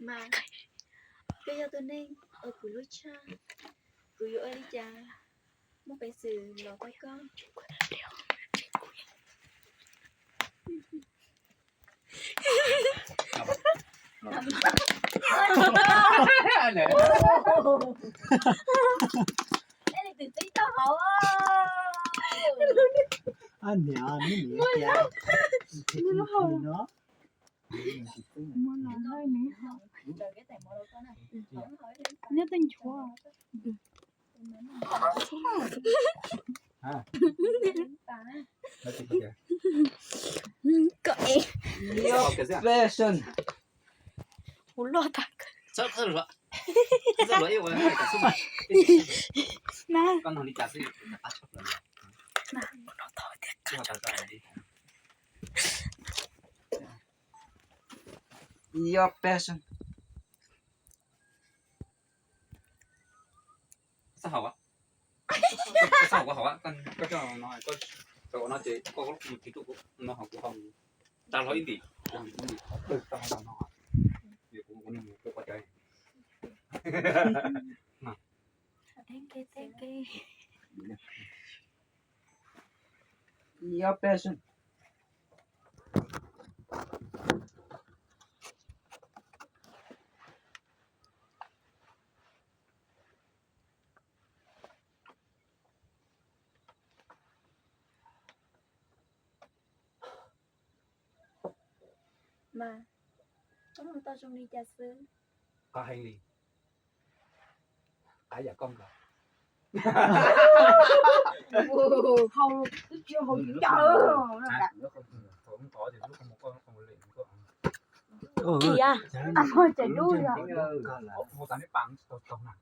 Mas koj yog tus neeg uas kuv hlub tshaj, kuv yuav ua li cas muaj peev xwm los tau koj? Niam, niam, no. Nyob tej nchuav. Kom es. Hu loj tag. Na. Your passion. Xab hauv, xab hauv kuv hauv, koj coj no, koj ua no ces koj mus tiv rau kuv no hauv kuv hauv. Tsa hlo ib ntim, kuv mus qhov twg tau no, kuv mus kuv pov cawv. Your passion. Mas koj mus tau zoo li cas xwb? Qab heev li. Qab yam koj nkaus. Hau twb tsis hau cas. Tias, tsis dub yog.